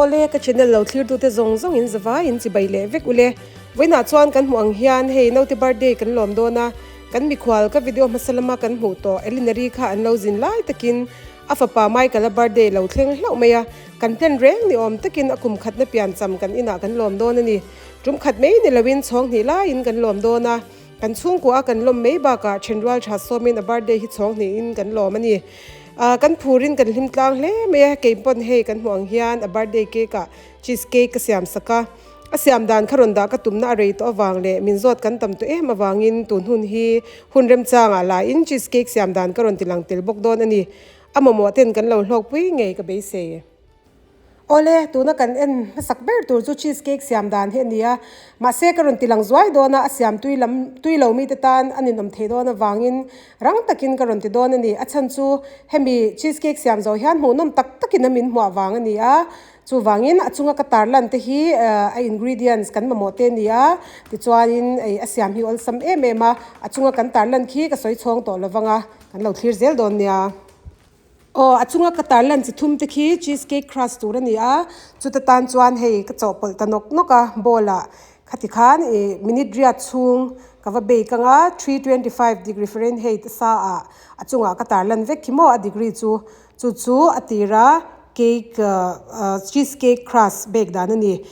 Awle ka channel lo thlir tute zawng zawng in zavai in chibai leh vek ule. Vawiinah chuan kan hmuh ang hian hei naute birthday kan lawm dawn a, kan mikhual ka video hmasa lama kan hmuh tawh Elinary kha an lo zin lai takin a fapa Michael a birthday lo thleng hlauh mai a, kan plan reng ni awm takin a kum khatna pian cham kan inah kan lawm dawn a ni. Tum khat mai ni loin chhawng hnih laiin kan lawm dawn a, kan chhungkua a kan lawm mai bakah thenrual tha sawmin a birthday hi chhawng hnihin kan lawm a ni. Ahh kan phurin kan hlim tlang hle mai a, kei pawn hei kan hmuh ang hian a birthday cake ah cheese cake ka siam sak a, a siam dan kha rawn dah ka tumna a rei tawh avang leh min zawt kan tam tawh em avangin tun hun hi hun remchangah lahin cheese cake siam dan ka rawn ti lang tel bawk dawn a ni. A mamawh ten kan lo hlawkpui ngei ka beisei. Awle, tuna kan en hmasak ber tur chu cheese cake siam dan hi a ni a, mahse ka rawn ti lang zuai dawn a, a siam tui lam tui lo mite tan a ninawm thei dawn avangin rang takin ka rawn ti dawn a ni. A chhan chu hemi cheese cake siam zawh hian hmuhnawm tak takin a min hmuah vang a ni a, chuvangin a chunga ka tarlan te hi a ingredients kan mamawh te a ni a, tichuanin a siam hi awlsam em em a, a chunga kan tarlan khi ka sawi chhawng tawh lovang a, kan lo thlir zel dawn nia. Aw, a chunga ka tarlan chi thum te khi cheese cake crust tur a ni a, chuta tan chuan hei ka chawhpawlh ta nawk nawk a, bowl ah khati khan ih minute riat chhung ka va bake ang a, 325 degree Fahrenheit sa ah a chungah ka tarlan vek khi maw a degree chu, chu chu a tira cake ah cheese cake crust bake dan a ni.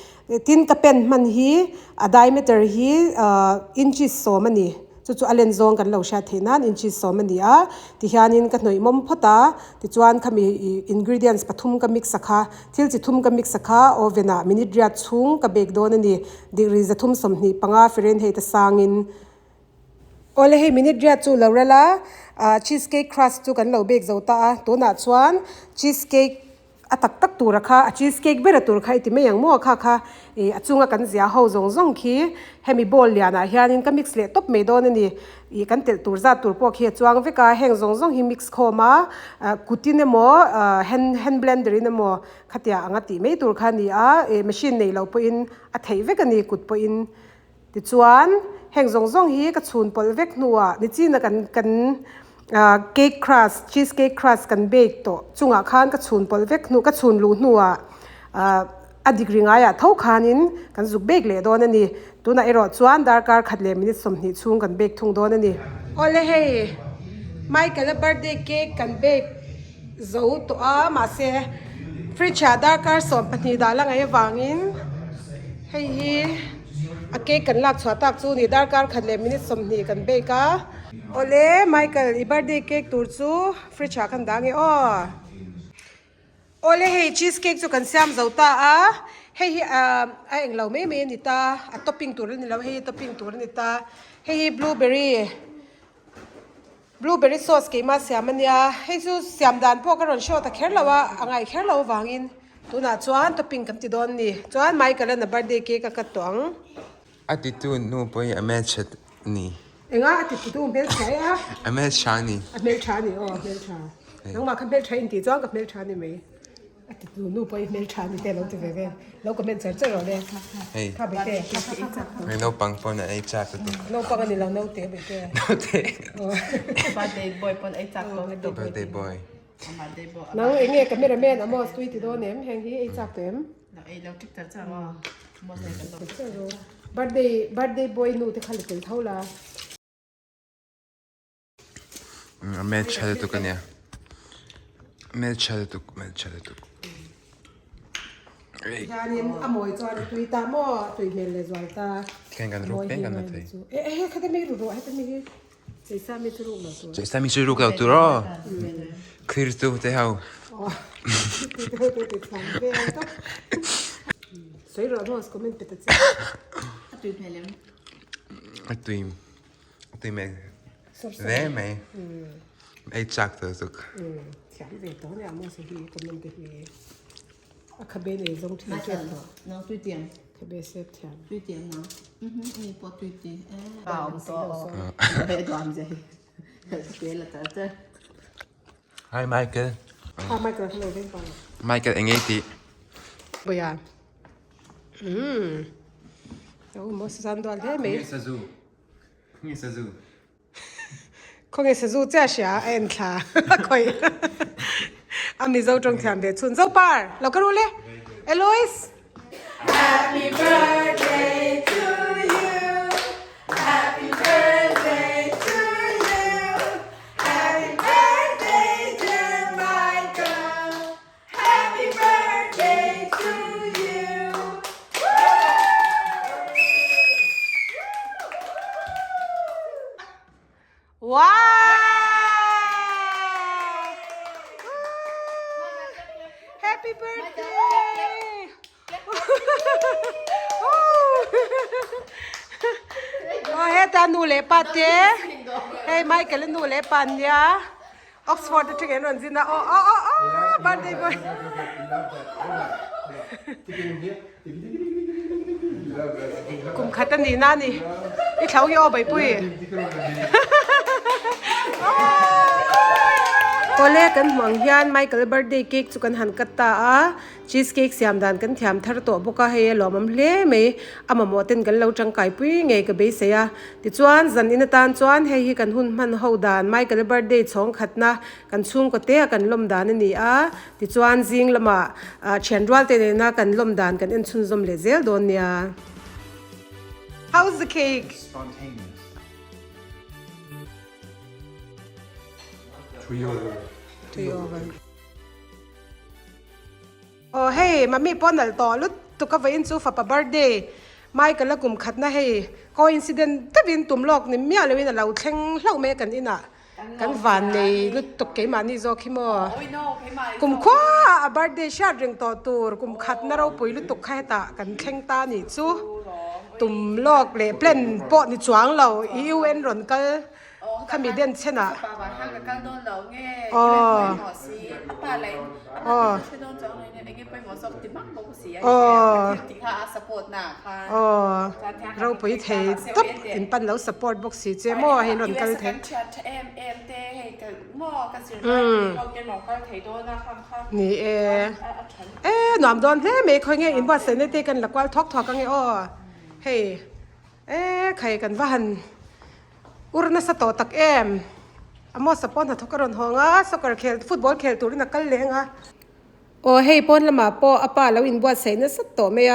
Tin ka pen hman hi a diameter hi ah inches sawm a ni. Chu chu a len zawng kan lo hriat theih nan inches sawm a ni a, tihianin ka hnawih mawm phawt a, tichuan khami ih ingredients pathum ka mix a kha, thil chi thum ka mix a kha oven ah minute riat chhung ka bake dawn a ni, degree 325 Fahrenheit a sangin. Awle hei minute riat chu lo ral a, ah cheese cake crust chu kan lo bake zo ta a, tunah chuan cheese cake A tak tak tura kha a cheese cake bera tur kha i ti mai ang maw kha kha ih a chunga kan zia ho zawng zawng khi hemi bowl lianah hianin ka mix leh tawp mai dawn a ni ih kan telh tur zat tur pawh khi a chuang vek a heng zawng zawng hi mix khawm a ah kutin emaw ah hand hand blender in emaw khatia anga tih mai tur kha a ni a ih machine nei lo pawhin a theih vek a ni kut pawhin Tichuan, heng zawng zawng hi ka chhun pawlh vek hnuah nichina kan kan ah cake crust, cheese cake crust kan bake tawh chungah khan ka chhun pawlh vek hnu ka chhun luh hnuah ah a degree ngaiah tho khanin kan zuk bake leh dawn a ni. Tunah erawh chuan darkar khat leh minute 20 chhung kan bake thung dawn a ni. Awle hei, Michael-a birthday cake kan bake zo tawh a mahse fridge ah darkar 12 dah la ngaih avangin hei hi a cake kan lak chhuah tak chu ni darkar khat leh minute 20 kan bake a. Awle Michael i birthday cake tur chu fridge ah khan dah nge aw. Awle hei cheese cake chu kan siam zo ta a hei hi ah a englo mai mai a ni ta a topping tur a ni lo hei hi topping tur a ni ta hei hi blueberry. Blueberry sauce keimah siam a nia, hei chu siam dan pawh ka rawn show ta kher lo a, a ngaih kher lo avangin tunah chuan topping kan ti dawn a ni. Chuan Michael an a birthday cake a cut tawh ang. A titu nu pawhin a hmeltha a ni. Enga a titu nu hmeltha e a? A hmeltha a ni. A hmeltha a ni aw, a hmeltha. Nangmah kha hmeltha intih chuan ka hmeltha a ni mai. A ti tu nu pawh i hmeltha ni te lo ti ve vel. Lo comment char char rawh le. Hei. Kha bete. Kha kha kha kha. Hei naupang pawn a ei chak lutuk. Naupang a ni lo naute bete. Naute. Birthday boy pawn ei chak tawh lutuk. Birthday boy. Nang enge cameraman Amos tui ti dawn em? Heng hi ei chak tawh em? Lo ei lo tik char char aw. Amos nei kan lo. Birthday birthday boy nu te kha la tel tho la. A hmeltha lutuk a nia hmeltha lutuk hmeltha lutuk hianin a mawi chuan a tui ta maw a tui hmel leh zual ta Khen kan ruk peng kan la thei e e khata mi ru rawh heta mi hi cheisa mi chu ruk lo tur cheisa mi chu ruk lo tur aw clear tu te ho soi rawh rose comment pe ta che a tui hmel em a tui A tui mai hle mai. Ei chak tawh tuk. Thiam ve tawh nia maw se hi comment te hi. A khabe nei zawng thin tep tawh. Nang tui tiang. Khabe sep thiam. Tui tiang nang. Ni pawh tui ti. Pa awm tawh. Be duam je hi. Te la tar tar. Hi Michael. Hi Michael hello veng pa. Michael eng ei tih. Boya. Umm. Oh mo san dual hle mai. Sazu. Khawnge sazu? Khawnge sazu chiah hria a en thla a khawih a Mizo tawng thiam ve chhun. Zopar! Lo ka ru le! Eloise! Happy birthday to you Happy birthday to you Happy birthday dear Michael Happy birthday to you Wow! Happy birthday! Oh, heta nu leh pa te. Hei Michael nu leh pa an nia. Oxford atangin an rawn zin a. Oh, oh, oh, oh, birthday boy. Kum khat a nih na a ni. I thlo hi aw Baipui. Awle kan hmuh ang hian Michael birthday cake chu kan han cut ta a. Cheese cake siam dan kan thiam thar tawh bawk a, hei a lawmawm hle mai. A mamawh ten kan lo tangkai pui ngei ka beisei a. Tichuan zan in atan chuan hei hi kan hun hman ho dan Michael birthday chhawng khatna kan chhungkaw te a kan lawm dan a ni a. Tichuan zing lamah thian rual te nena kan lawm dan kan en chhunzawm leh zel dawn nia. How's the cake? Spontaneous. Tui over. Tui over. Aw hei mummy pawh nalh tawh lutuk a vawiin chu fapa birthday Michael a kum khatna hei coincident deuhin tum lawk ni miah loin a lo thleng hlauh mai a kan inah. Kan van nei lutuk keimahni zawk hi maw? Kum khua a birthday hriat reng tawh tur kum khatna ropui lutuk kha hetah kan thleng ta nih chu tum lawk leh plan pawh ni chuang lo i UN rawn kal khami den chhenah aw aw aw Aw, ropui thei tawp in pan lo support bawk si che maw hei rawn kal thei. Ni e, e nuam dawn hle mai khawi nge in buatsaihna te kan la kual thawk thawk ange aw hei e khai kan va han ur nasa tawh tak em Amos a pawh hnathawk a rawn hawng a soccer khel football khel turin a kal leh ang a. Aw hei pawn lamah pawh a pa lo inbuatsaih nasa tawh mai a,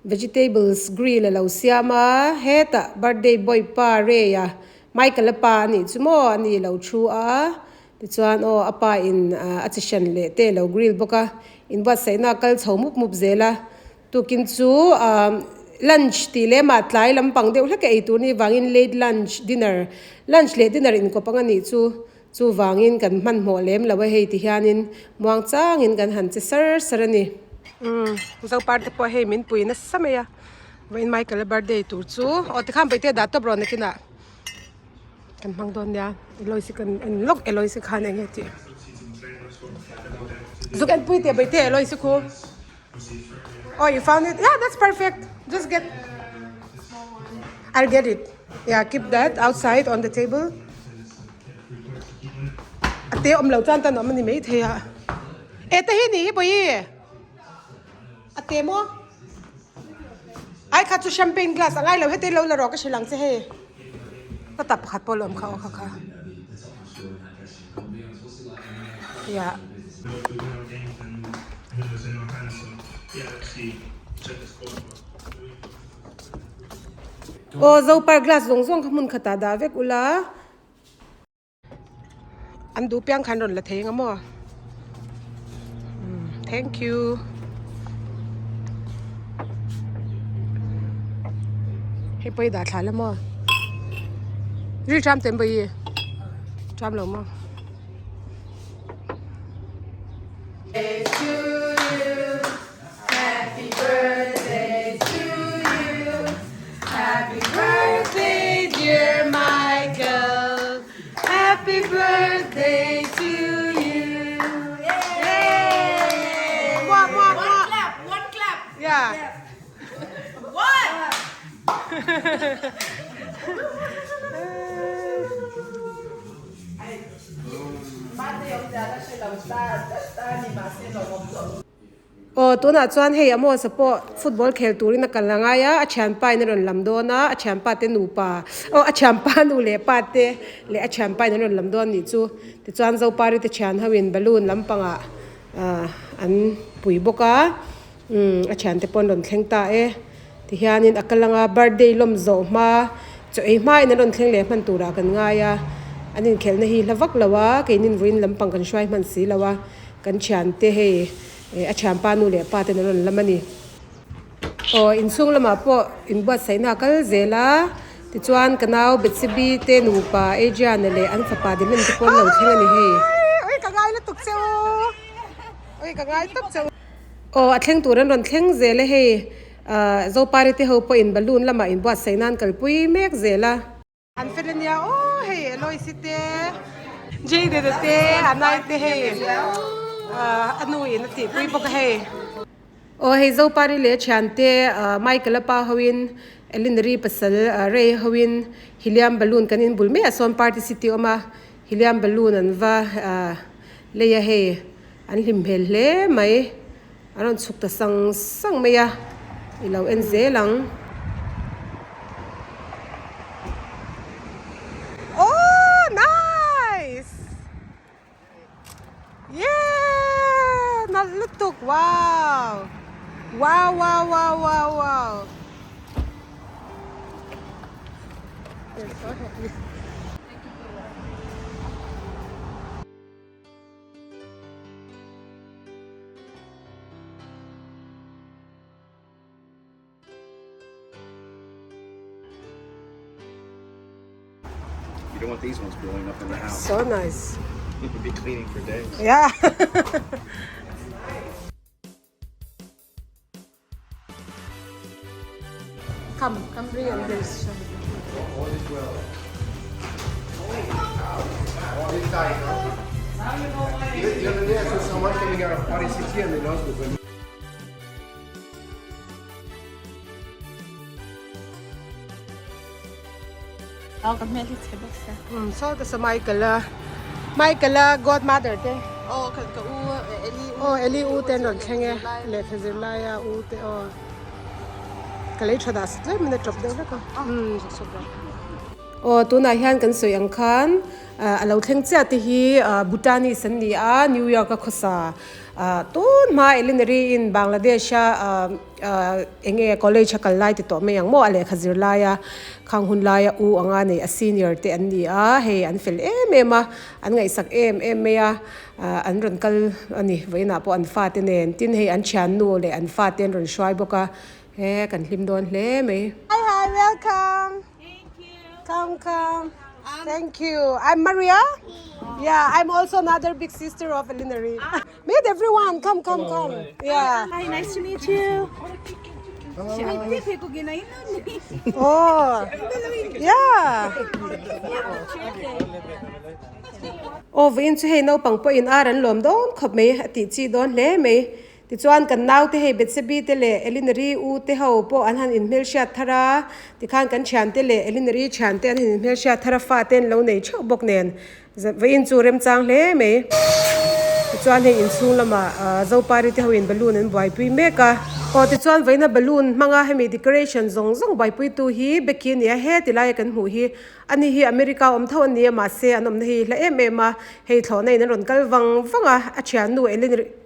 vegetables grill a lo siam a, hetah birthday boy pa Ray a, Michael a pa a nih chu maw a ni lo thu a, tichuan aw a pa in a chi hran leh te a lo grill bawk a, inbuatsaihna a kal chho mup mup zel a, tukin chu lunch tih leh mah tlai lampang deuh hlek a ei tur ni vangin late lunch dinner lunch leh dinner inkawp ang a nih chu. Chuvangin kan hmanhmawh lem lo a hei ti hianin muang changin kan han che sar sar a ni. Umm Zopar te pawh hei min pui nasa mai a, vawiin Michael a birthday tur chu aw tikhan Paihte dah tawp rawh nakinah kan hmang dawn nia Eloise kan en lawk Eloise khan eng nge tih zuk en pui teh Paihte Eloise khu oh you found it yeah that's perfect just get I'll get it yeah keep that outside on the table. A te awm lo chuan tan awm a ni maithei a. E te hi ni hi bawi. A te maw? Ai kha chu champagne glass a ngai lo heti lo la rawh ka hrilh ang che hei. Ka tap pakhat pawh lo awm kha aw kha kha. Yeah. Aw Zopar glass zawng zawng kha hmun khatah dah vek ula an duh piang khan rawn la thei ang maw thank you hei pawh i dah thla la maw ril ṭam te an bawi ṭam lo maw. Happy birthday to you Happy birthday dear Michael Happy birthday to you Yay! Mua mua mua One clap, one clap. Yeah. One. Aw tunah chuan hei Amos-a pawh football khel turin a kal a ngai a, a thianpa in a rawn lam dawn a, a thianpa te nupa aw a thianpa nu leh pa te leh a thianpa in an rawn lam dawn anih chu tichuan Zopari te thian ho in balloon lampangah ah an pui bawk a. Umm a thiante pawh an rawn thleng ta e. Tihianin a kal anga birthday lawm zawh hma chaw ei hmain an rawn thleng leh hman turah kan ngai a. An inkhelhna hi hla vak lo a, keinin vawiin lampang kan hruai hman si lo a, kan thiante hei a thianpa nu leh pa ten an rawn lam a ni. Aw inchhung lamah pawh inbuatsaihna a kal zel a, tichuan ka nau Bethsebi te nupa Adriana leh an fapa Dylan te pawh an lo thleng a ni hei. Oi ka ngai lutuk che u, oi ka ngai tawp che u. Aw a thleng tur an rawn thleng zel e hei, ah Zopari te ho pawhin balloon lamah inbuatsaih nan kalpui mek zel a. An fel ania aw hei Eloise te Jayden te Anai te hei ah a nu in a tihpui bawk a hei. Aw hei Zopari leh thiante ah Michael a pa ho in Elinary pasal Ray ho in Helium balloon kan inbul mai ah sawn party city a awm a Helium balloon an va ah lei a hei an hlim hmel hle mai. A rawn chhuk ta sang sang mai a, i lo en zel ang. Oh nice! Yeah! Nalh lutuk! Wow! Wow wow wow wow wow! They're so happy. You don't want these ones blowing up in the house. So nice. You'd be cleaning for days. Yeah. Come, come bring and this. All is well. All is tight, no? The other day I saw someone coming out of Party City and they lost the balloon. Aw ka hmel hi chhe bawk sia. Umm saw te saw Michael a Michael a godmother te. Aw ka ka u Eli u. Aw Eli u te an rawn thleng e lehkha zir laia u te aw ka lei tha dah sa tlem in a tawp deuh hlek a umm zuk chhuk rawh. Aw tunah hian kan sawi ang khan a lo thleng chiah te hi Bhutanese an ni a New York a khawsa tun hma Elinary in Bangladesh a Eng nge college a kal lai ti tawh mai ang maw a lehkha zir laia khang hun laia u anga nei a senior te an ni a hei an fel em em a an ngaihsak em em mai a an rawn kal a ni vawiinah pawh an fate nen tin hei an thiannu leh an fate an rawn hruai bawk a he kan hlim dawn hle mai. Hi hi welcome. Come come. Thank you. I'm Maria. Yeah, I'm also another big sister of Elinary. Meet everyone. Come come come. Yeah. Hi, nice to meet you. Oh. Yeah. Oh, vawiin chu hei naupang pawhin ar an lawm dawn khawp mai a tih chi dawn hle mai. Tichuan kan naute hei Bethsebi te leh Elinary u te ho pawh an han inhmelhriat thar a, tikhan kan thiante leh Elinary thiante an han inhmelhriat thar a, fate an lo nei theuh bawk nen vawiin chu remchang hle mai. Tichuan hei inchhung lamah Zopari te hoin balloon an buaipui mek a. Aw tichuan vawiina balloon hmanga hemi decoration zawng zawng buaipuitu hi Becky a ni a, he tilaia kan hmuh hi Ani hi America awm tho an ni a, mahse an awmna hi hla em em a, hei thlawhna in an rawn kal vang vang a, a thiannu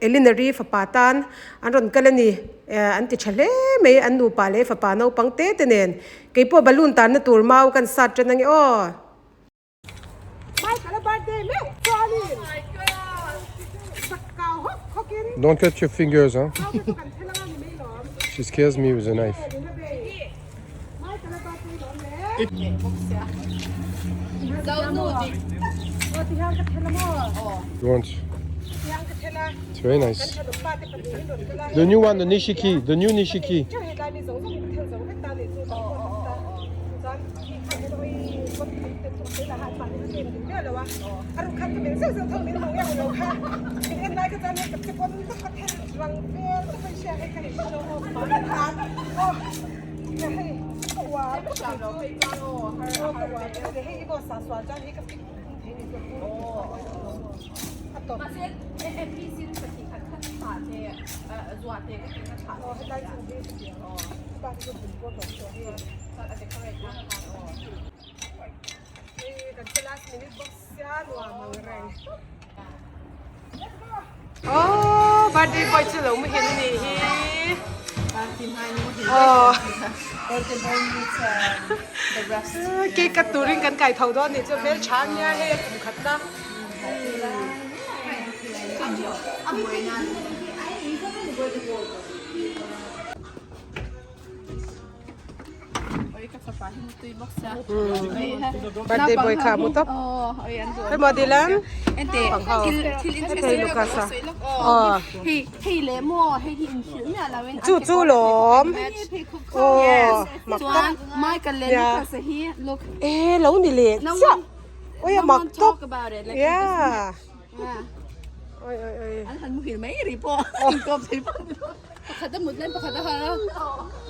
Elinary fapa tan an rawn kal a ni, an ti tha hle mai, an nupa leh fapa naupang te te nen, keipawh balloon tanna tur mau kan sat tan ange aw. Michael a birthday meuh chuanin chak kau hawk hawkin. Don't cut your fingers, huh? Nau te chu kan thel anga ni mai lawm. She scares me with a knife. You want? It's very nice. The new one, the Nishiki, the new Nishiki. Aww birthday boy chu lo muhil a nih hi. Aw. Cake cut turin kan kai tho dawn nih chu hmeltha a nia hei a kum khat na. Birthday boy kha mu tawp. Hei maw Dylan? Hei Lucas a. Aw. Chu chu lawm. Aw mak tak. E lo ni leh chiah. Oi a mak tawp. Yeah. Oi oi oi. Pakhat a mut lai pakhat a har a.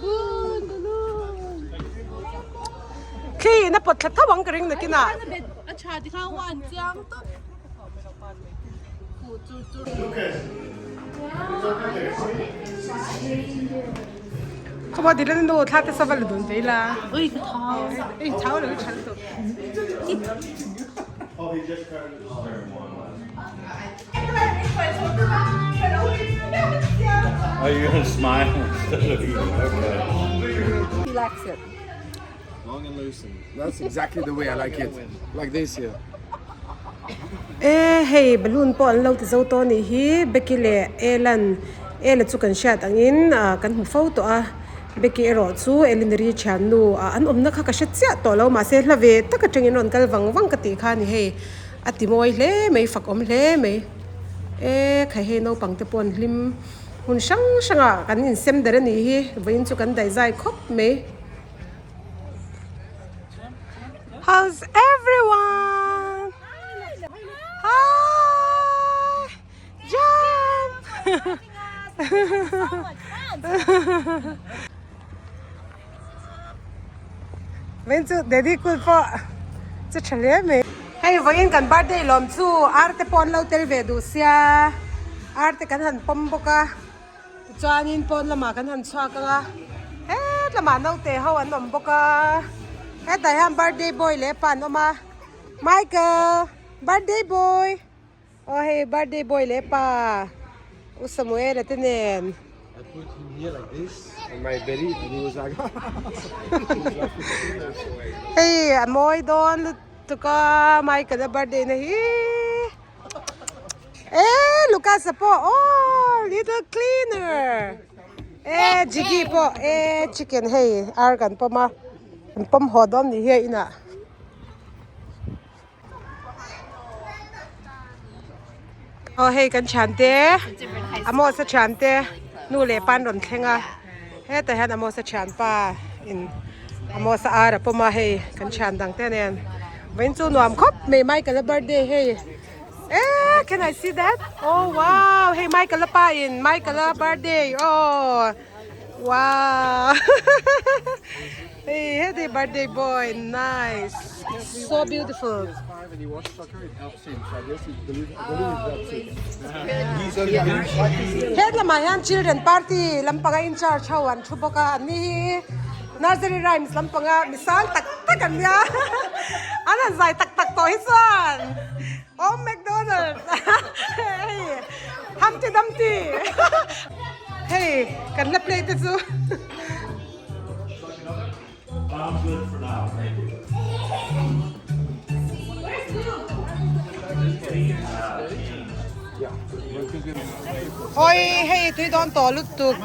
Bun balloon. Khi in a pawt thla tho ang ka ring nakin ah. A tha ti kha huan chiang tawp. Khawma dilan nu thla te sava la dun ve ila. Ui ka thau. Ei thau lo i tha lutuk. Oh, you're gonna smile instead of eating. Okay. He likes it. Long and loose. And that's exactly the way I like it. Like this here. E hei balloon pawh an lo ti zo tawh a nih hi Becky leh Elan Ela chu kan hriat angin ah kan hmu fo tawh a Becky erawh chu Elinary thiannu ah an awmna kha ka hre chiah tawh lo mahse hla ve tak atangin rawn kal vang vang ka tih kha a ni hei. A ti mawi hle mai, fak awm hle mai. E khai hei naupang te pawh an hlim hmun hrang hrang ah kan insem der a nih hi, vawiin chu kan daihzai khawp mai. How's everyone? Hi! Jump! Vawiin chu daddy kul pawh chu tha hle mai. Hei vawiin kan birthday lawm chu ar te pawh an lo tel ve duh sia ar te kan han pawm bawk a tichuanin pawn lamah kan han chhuak ang a het lamah naute ho an awm bawk a hetah hian birthday boy leh pa an awm a Michael birthday boy. Aw hei birthday boy leh pa U Samuel a te nen. I put him here like this on my belly and he was like Hei a mawi dawn lutuk a Michael a birthday na hi Eh Lucas a pawh aw little cleaner Eh Jiggy pawh eh chicken hei ar kan pawm a kan pawm haw dawn ni hi a inah. Aw hei kan thiante Amos a thiante nu leh pa an rawn thleng a hetah hian Amos a thianpa in Amos a ar a pawm a hei kan thian dang te nen vawiin chu nuam khawp mai Michael a birthday hei eh can I see that oh wow hei Michael a pa in Michael a birthday aw wow Hey, happy birthday boy. Nice. So beautiful. He lamah hian children party lampanga in charge ho an thu bawk a, an ni hi nursery rhymes lampanga misal tak tak an nia an han zai tak tak tawh hi chuan Om McDonald hei Humpty Dumpty hei kan la play te chu. Oi hei tui dawn tawh lutuk.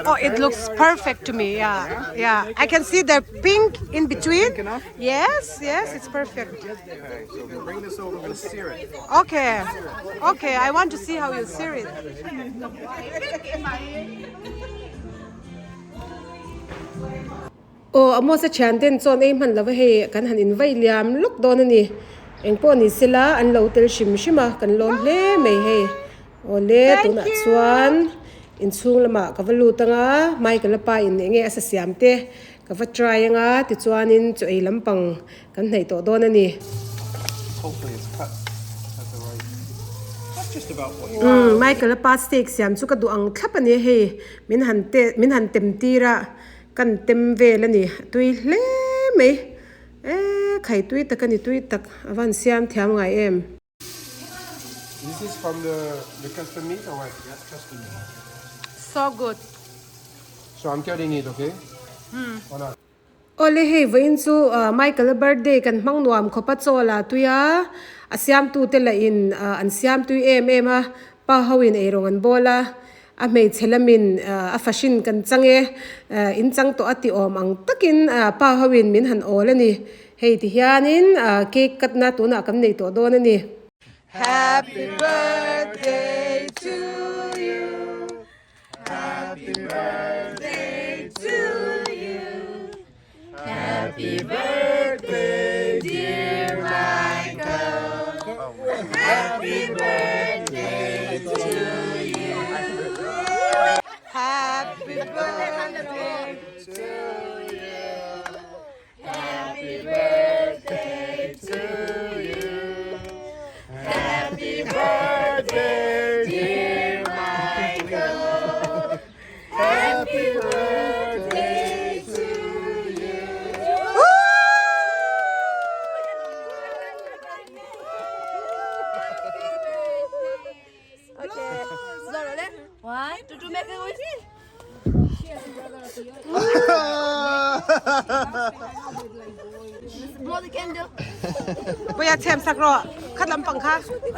Oh, it looks perfect to me. Yeah, yeah. I can see the pink in between. Yes, yes, it's perfect. Okay, so we'll bring this over. We're gonna sear it. Okay, okay. I want to see how you sear it. Aw Amos a thian ten chuan ei hman lova hei kan han in vai liam lawk dawn a ni. Eng pawh ni sela an lo tel hrim hrim a kan lawm hle mai hei. Aw le tunah chuan inchhung lamah ka va lut anga Michael a pa in eng nge a sa siam te ka va try anga tichuanin chaw ei lampang kan hnaih tawh dawn a ni. Umm Michael a pa steak siam chu ka duh ang thlap a ni hei min han te min han tem tir a. Kan tem vel a ni, a tui hle mai. Eee khai tui tak a ni tui tak a van siam thiam ngai em. This is from the the custom meat or what? Yes, custom meat. So good. So I'm cutting it, okay? Hmm. Or not? Awle hei vawiin chu Michael-a birthday kan hmang nuam khawp a chaw la tui a, a siamtu te lah in an siam tui em em a, pa ho in eirawng an bawl a, a hmeichhe lamin a fahrin kan chang e, in chang tawh a ti awm ang takin pa ho in min han awl a ni, hei ti hianin cake cut na tunah kan nei tawh dawn a ni. Happy birthday to you. Happy birthday to you. Happy birthday dear Michael. Happy birthday to you. Happy birthday to you. Happy birthday to you. Happy birthday dear Michael. Happy birthday to you. Okay. One, two, two, make a wish. Blow the candle. Puia chhem sak rawh khat lampang kha.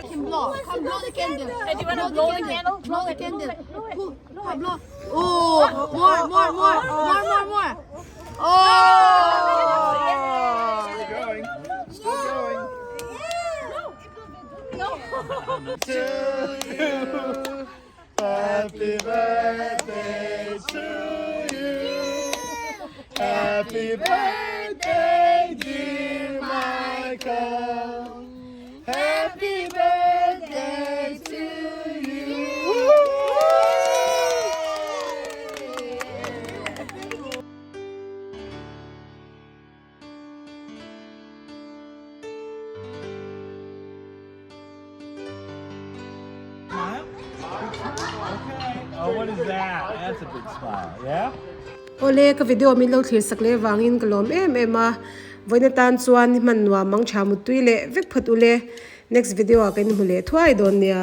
Can blow. Come blow the candle. Hey, do you want to blow the candle? Blow the candle. Come blow. Oh, more, more, more, more, more, more. Oh. Still going. Still going. To you. Happy birthday to you. Happy birthday, dear Michael. Happy birthday to you. Oh, what is that? That's a big smile, yeah? Awle ka video min lo thlir sak leh vangin ka lawm em em a, vawiin atan chuan hman nuam mang tha muttui leh vek phawt ule, next video ah ka inhmu leh thuai dawn nia.